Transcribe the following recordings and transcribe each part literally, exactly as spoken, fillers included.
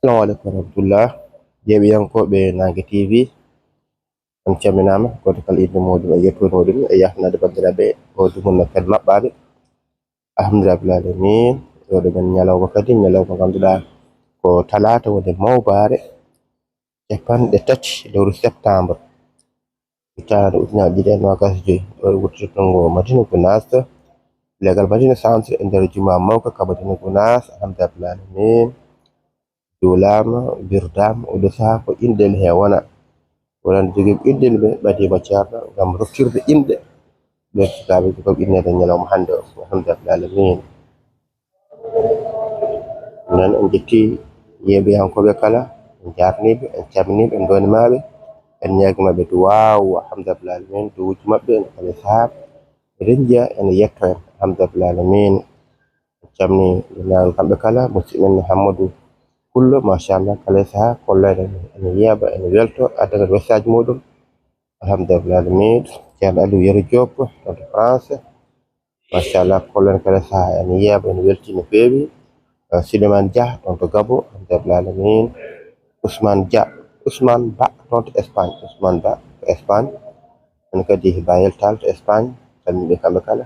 Assalamu aleykum wa rahmatullah. Yeeɓiyankooɓe Naange T V, on calminaama, gooto kala innde muuɗum e yettoode muuɗum, e yaafnaade banndiraaɓe o dumunna kadi maɓɓaaɓe. Alhamdulillahi rabbil aalamiin. Oɗo men ñalawma kadi, ñalawma ngannduɗaa ko talaata woni mawbaare, capanɗe tati lewru septembre. Hitaande ujunaaje ɗiɗi e noogaas e joy, o wuttitoo ngo Madina Gunaas, legal Madina Centre e nder jumaa mawka ka Madina Gunaas, alhamdulillahi rabbil aalamiin. Juulaama, wirdaama, oɗo sahaa ko inɗe ne hee wona. Wonande jogiiɓe inɗe ne ɓe ɓadiima ceerno ngam rokirde inɗe ɓe sukaaɓe ko inneede ñalawma hannde o, alhamdulillahi rabbil aalamiin. Noon en njetti yeeɓiyankooɓe kala, en njaarniiɓe, en calminiiɓe, en ndoonimaɓe, en ñaagimaɓe duwaawu, alhamdulillahi rabbil aalamiin, duwuuji maɓɓe en kala sahaa, eɗen njiya, ene yetto en, alhamdulillahi rabbil aalamiin. En calmini dendagal kamɓe kala, musidɗo men Hammadou Pullo, machallah, kala sahaa, kolleeɗo ene yeeɓa, ene welto, adda kadi message muuɗum, alhamdulillahi rabbil aalamiin. Ceerno Aliou Yero Diop, toon to France, machallah, kolleeɗo kala sahaa, ene yeeɓa, ene welti no feewi. Eh, Souleymane Dia, toon to Gabo, alhamdulillahi rabbil aalamiin. Ousmane Dia, Ousmane Ba, toon to Espagne, Ousmane Ba, to Espagne. Kono kadi Bayel Tall to Espagne, calmini ɓe kamɓe kala.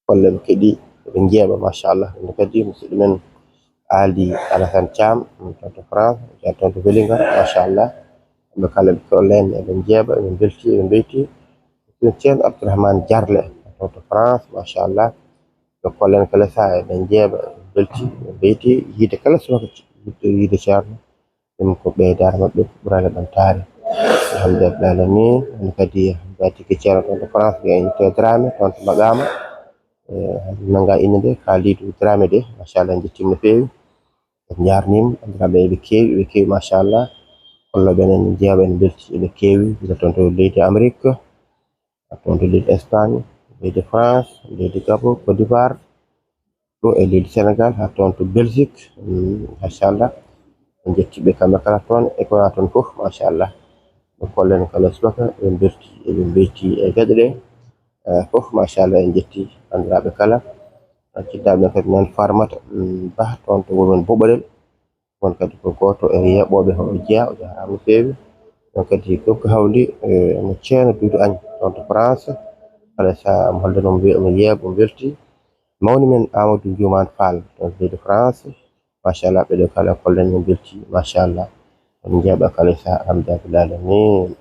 Golle ɓe keɗi, ɓe njeeɓa, machallah. Kono kadi musidɗo men Aali Alassane Thiam, toon to France, Dia toon to Vélingara, machallah. Ɓe kala ɓe kollen, eɓe njeeɓa, eɓe mbelti, eɓe mbeyti. Musidɗo Ceerno Abdourahmane Diarle, toon to France, machallah. Ɓe kollen kala sahaa, eɓe njeeɓa, eɓe mbelti, eɓe mbeyti. Yiide kala subaka, yiide Ceerno. Ɗum ko ɓeydaare maɓɓe ɓurani ɓamtaare. Alhamdulillahi rabbil aalamiin. Ɗum kadi, Batike Ceerno toon to France, ɓe en to Dramé, toon to Maqaama. Eh, nannga innde nde, Kalidou Dramé de, machallah, en njettiima no feewi. En njaarniima, banndiraaɓe eɓe keewi, eɓe keewi, machallah. Kollooɓe en, en njeeɓa, en mbelti, eɓe keewi, gila toon to leydi Amérique, toon to leydi Espagne, leydi France, leydi Gabon, Côte d'Ivoire, ɗo e leydi Sénégal, haa toon to Belgique, mm, machallah. En njetti ɓe kamɓe kala toon, e ko wona toon fof, machallah. Ɓe kollen kala subaka, ɓe mbelti, eɓe mbeyti e geɗe ɗe, eh, fof, machallah, en njetti banndiraaɓe kala. Jiddaaɓe men kadi nan Farmata, mm, Bah, toon to wuro men Boɓorel. Won kadi ko gooto e yeeɓooɓe, hono jeyaa, o jaaraama no feewi. Ɗum kadi fof ko hawli, eh, no Ceerno Duudu Añ, toon to France. Kala sahaa omo holda, omo wiya, omo yeeɓa, omo welti. Mawni men Amadou Njuumaan Faal, toon to leydi France. Machallah, ɓe ɗo kala kollen, min mbelti, machallah. On njeeɓa kala sahaa, alhamdulillahi rabbil aalamiin.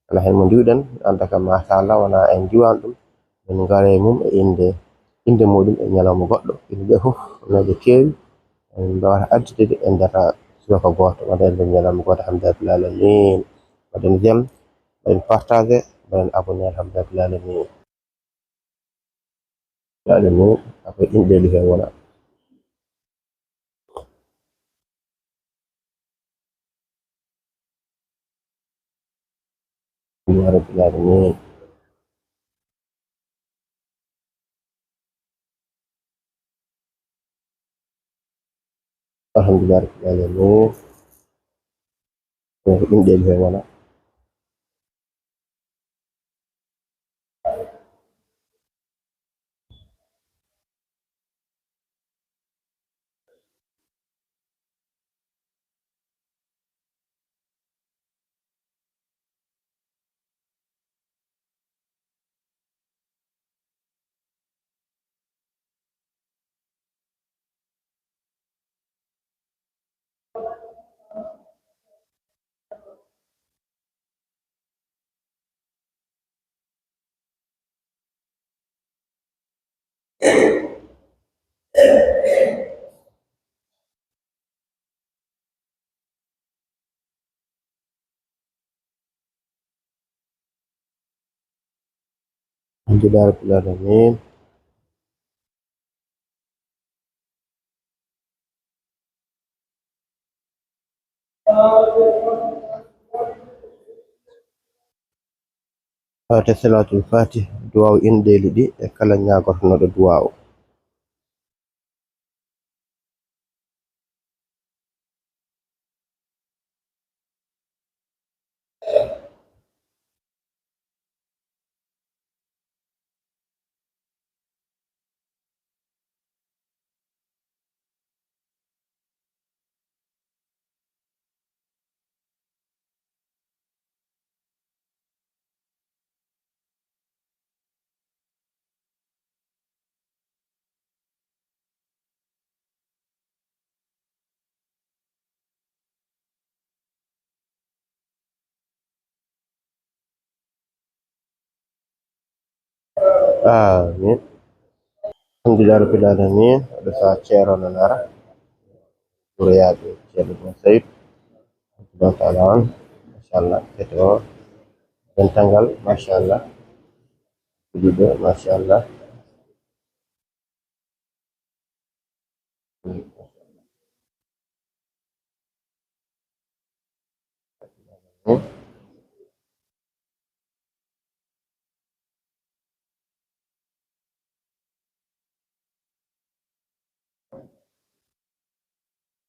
Kala heen mo ndiwɗen, annda kam, machallah, wona en ndiwani ɗum. Min ngara e mum e innde, innde muɗum e ñalawma goɗɗo. Innde ɗe fof, no ɗe keewi, en mbawata addude ɗe e nder subaka gooto, walla e nder ñalawma gooto, alhamdulillahi rabbil aalamiin. Mbaɗen j'aime, mbaɗen partagé, mbaɗen abonné, alhamdulillahi rabbil aalamiin. Yaani ni, akwai inda ya wala. Ya Rabbil alamin. Alhamdulillah Rabbil alamin. Ɗum ko ɗum ɗen heen wona. Alhamdulillah Rabbil alamin. Fatiha, Salatul Fatih, duwaaw inɗeeli ɗi e kala ñaagortonooɗo duwaaw. Amin. Alhamdulillah rabbil alamin. Aɗa sa ceero no nara. Wuro yaaɓe ceerno Ibn Sayd. Allahu taala on. Machallah. Keto o. Dental ngal. Machallah. Juɗiɗo. Machallah.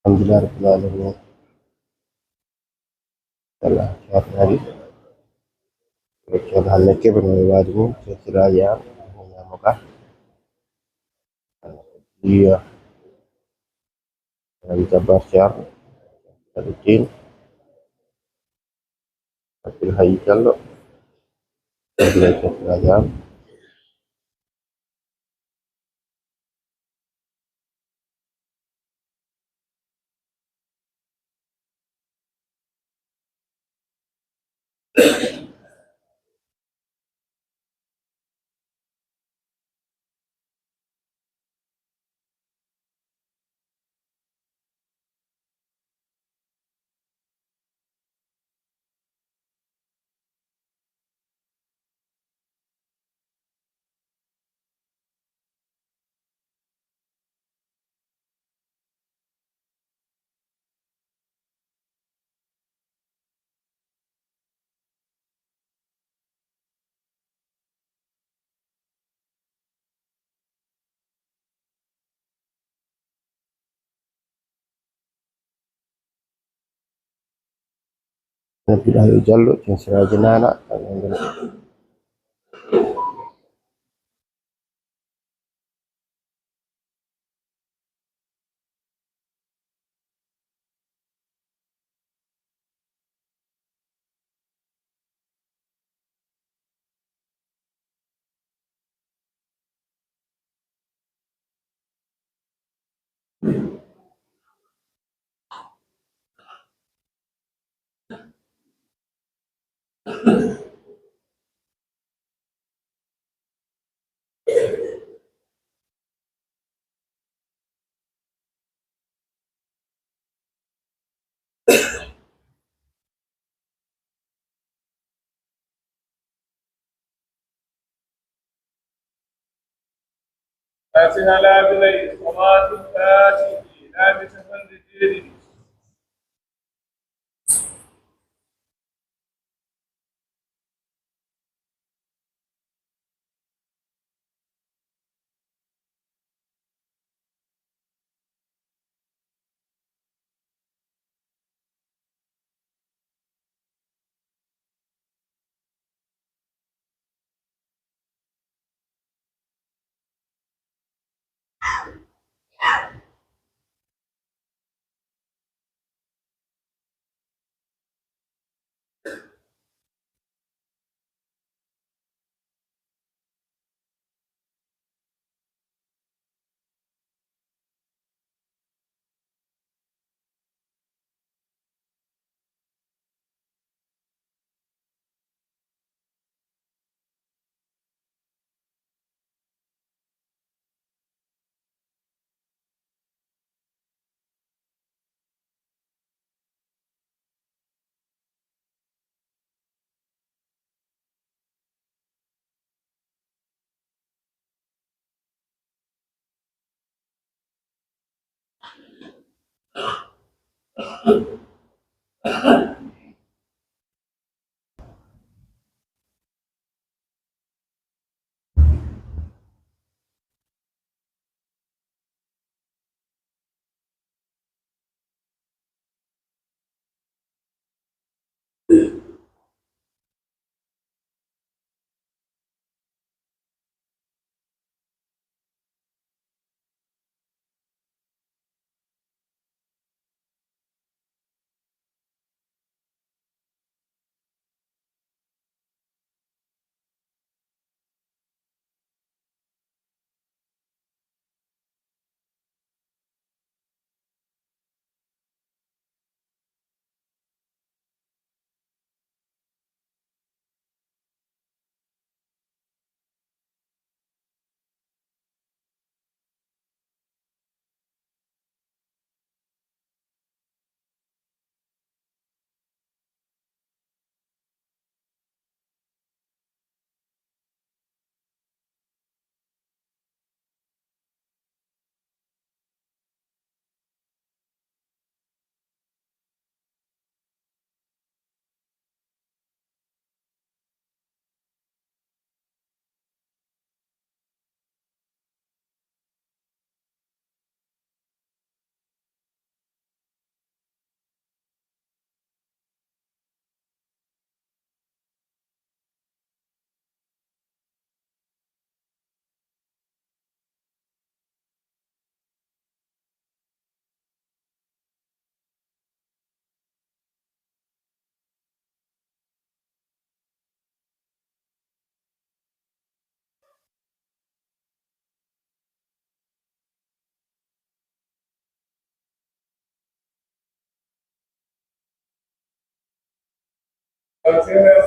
Alhamdulillah rabbil alamin. Wala, ceerno Ali. Ceerno hannde kebe no waɗi mum, ceertiraaji am, ñaamo ka. Iya. Alhaji Jabbar Ceerno. Abdul Hayy Diallo. Ceertiraaji am. Nabiɗa yo Jallo, ceertiraaji Nana. Fatiha laabi nayi, salaatul faatihi laabi capanɗe jeeɗiɗi.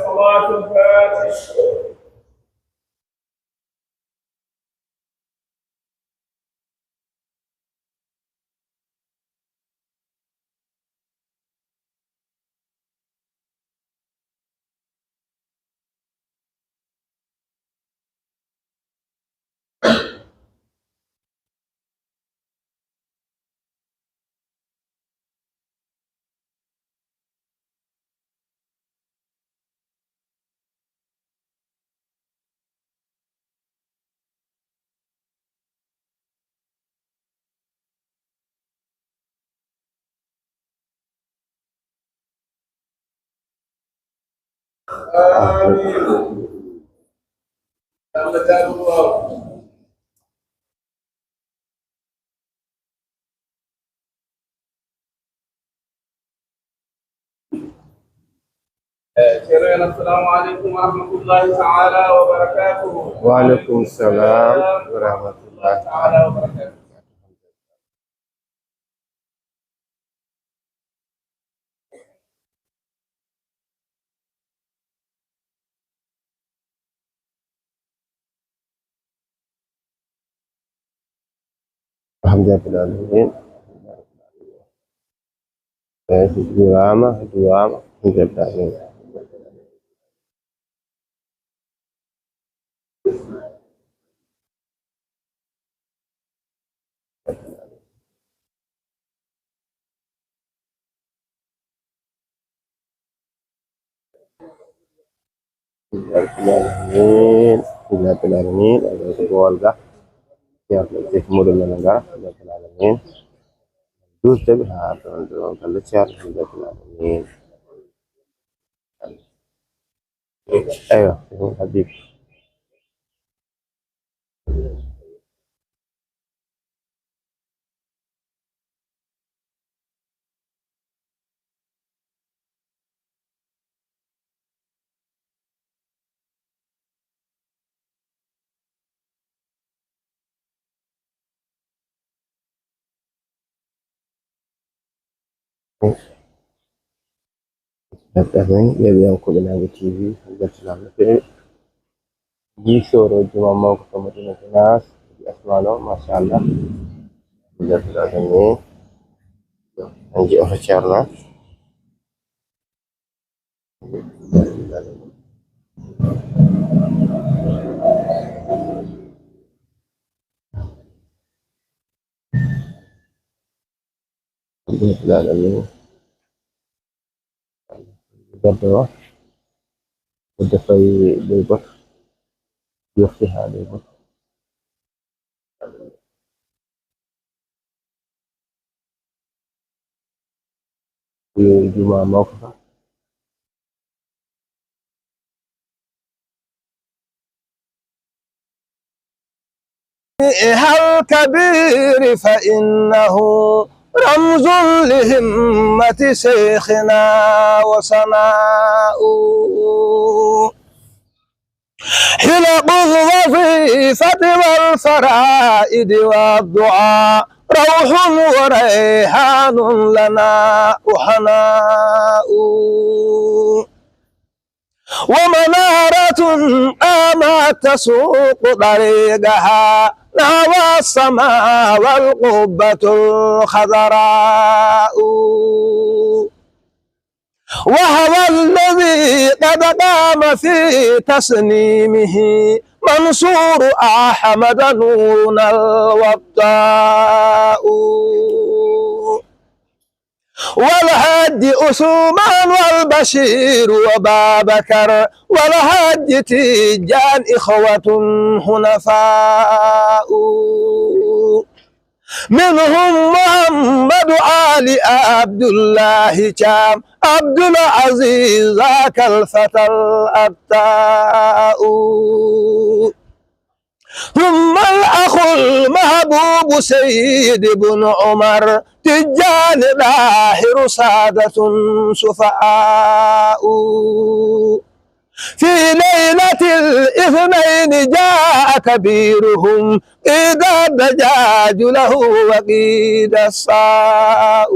صلاة الفاتح. آمين. Eh, Ceerno en, assalamu aleykum wa rahmatullahi taala wa barakatuhu. Wa aleykum salam wa rahmatullahi taala wa barakatuhu. Alhamdulillahi rabbil alamin. Eh, juuraama, juuraama, alhamdulillahi. Alhamdulillahi rabbil alamin. Alhamdulillahi rabbil alamin. Allah ko boolga. Ceerno Seeku Moɗo men nga. Alhamdulillahi rabbil alamin. Duuste ɓe haa ɗon, ɗon, Allah Ceerno. Alhamdulillahi rabbil alamin. Eywa, Habib. Neɗɗo men, yeeɓiyankooɓe Naange T V, beltanama no feewi. Jiisooro juma mawko to Madina Gunaas, di Asmano, machallah. Beltanama ni. Anji oto Ceerno. Rabbil alamin. Gaddo o, o defay ley goto, yofti haa ley goto. Yo juma mawko ka. الكبير فإنه رمز لهمة شيخنا وسناء. حلق الوظيفة والفرائض والدعاء، روح وريحان لنا وحناء. ومنارة قامت تسوق طريقها نحو السماء والقبة الخضراء. وهو الذي قد قام في تصميمه منصور أحمد نورنا الوضاء. والحاج عثمان والبشير وبابكر والحاج تيجان إخوة حنفاء. منهم محمد علي عبد الله شام عبد العزيز ذاك الفتى الأبتاء. ثم الأخ المحبوب سيد بن عمر تجان ظاهر سادة سفهاء. في ليلة الاثنين جاء كبيرهم قيد الدجاج له وقيد الساء.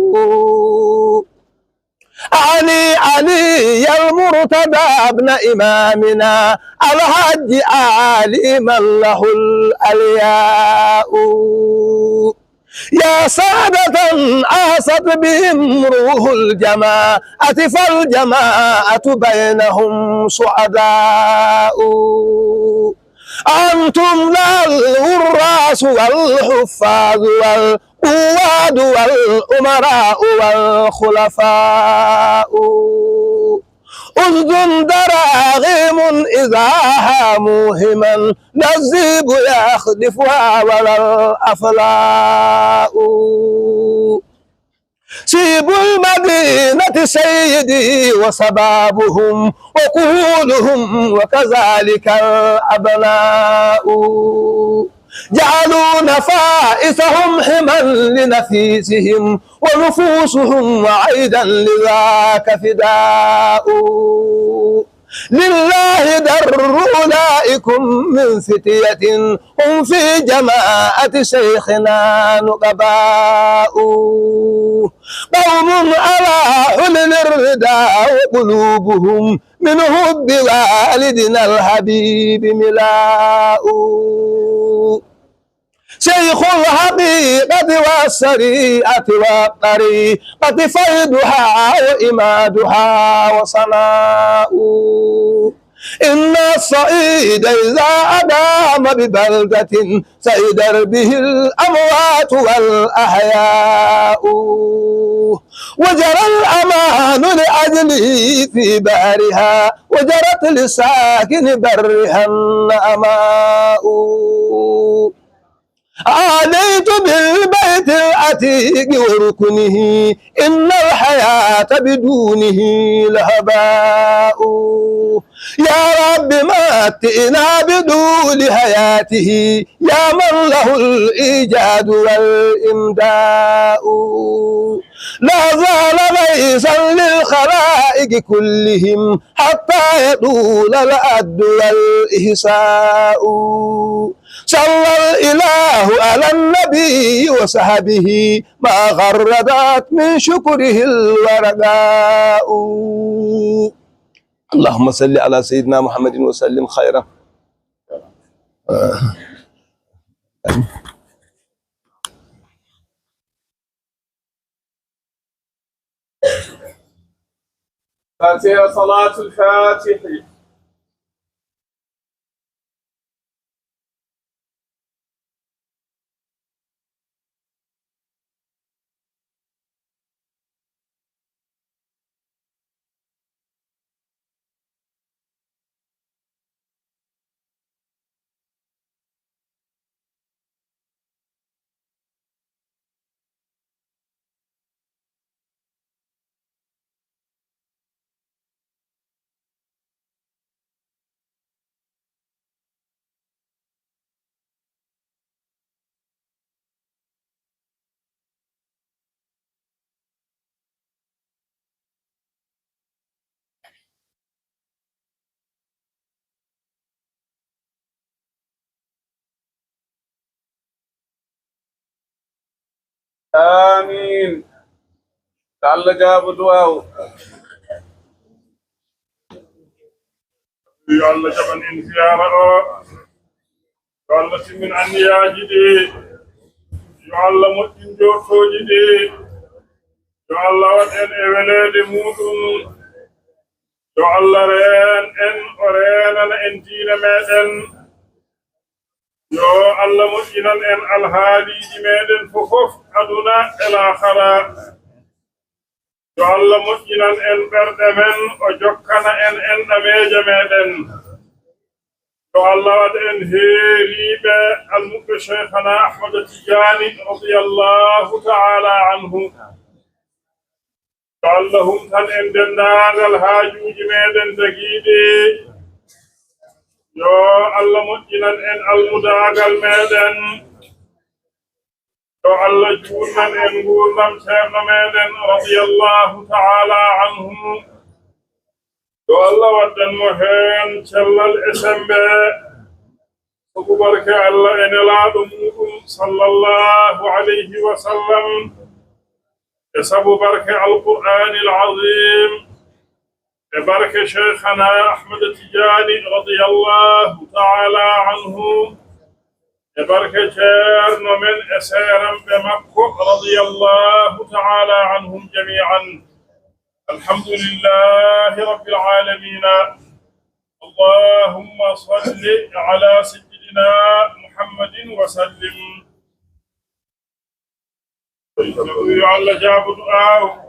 أعني علي المرتضى ابن إمامنا الحاج علي من له الألياء. يا سادة أحست بهم روح الجماعة، فالجماعة بينهم سعداء. أنتم لا الحراس والحفاظ والقواد والأمراء والخلفاء. أسد دراغيم إذا هاموا حما، لا الذئب يخطفها ولا الأفلاء. شيب المدينة سيدي وشبابهم وكهولهم وكذلك الأبناء. جعلوا نفائسهم حما لنفيسهم ونفوسهم وعيدا لذاك فداء. لله در أولئكم من فتية هم في جماعة شيخنا نقباء. قوم على حلل الرضا وقلوبهم من حب والدنا الحبيب ملاء. شيخ الحقيقة والشريعة والطريقة فيضها وعمادها وسناء. إن السعيد إذا أدام ببلدة سعدت به الأموات والأحياء. وجرى الأمان لأجله في بحرها، وجرت لساكن برها النعماء. عاديت بالبيت العتيق وركنه، إن الحياة بدونه لهباء. يا رب متئنا بدول حياته، يا من له الإيجاد والإمداء. لا زال غيثا للخلائق كلهم، حتى يطول العد والإحصاء. صلى الإله على النبي وصحبه، ما غردت من شكره الورقاء. اللهم صل على سيدنا محمد وسلم خيرا. فاتحة، صلاة الفاتح. Amin. Yo Allah jaabo duwaaw. Yo Allah jaɓan en ziyaara o. Yo Allah timmin anniyaaji ɗi. Yo Allah moƴƴin jortooji ɗi. Yo Allah waɗ en e weleede muuɗum. Yo Allah reen en, o reenana en diine meeɗen. Yo Allah moƴƴinan en alhaaliiji meeɗen fofof, aduna e laakhara. Yo Allah moƴƴinan en ɓerɗe men, o jokkana en enɗameeje meeɗen. Yo Allah waɗ en heeriiɓe almuɓɓe Sheikhana Ahmada Tijaani radiyallahu ta'ala anhu. Yo Allah humtan en denndaangal haajuuji meeɗen dagiiɗi. Yo Allah moƴƴinan en almudaagal meeɗen. Yo Allah juutnan en nguurndam ceerno meeɗen radiyallahu ta'ala anhu. Yo Allah waddan mo heen cellal e semmbe. Sabu barke Allah e nelaaɗo muuɗum sallallahu alayhi wa sallam. E sabu barke Alqur'aanil Aziim. E barke Cheikhana Ahmad Tidiane radiyallahu ta'ala anhu. E barke ceerno men e seeranɓe makko radiyallahu ta'ala anhum jami'an. Alhamdulillahi rabbil alamin. اللهم صل على سيدنا محمد وسلم. Yo Allah jaabu du'aaw.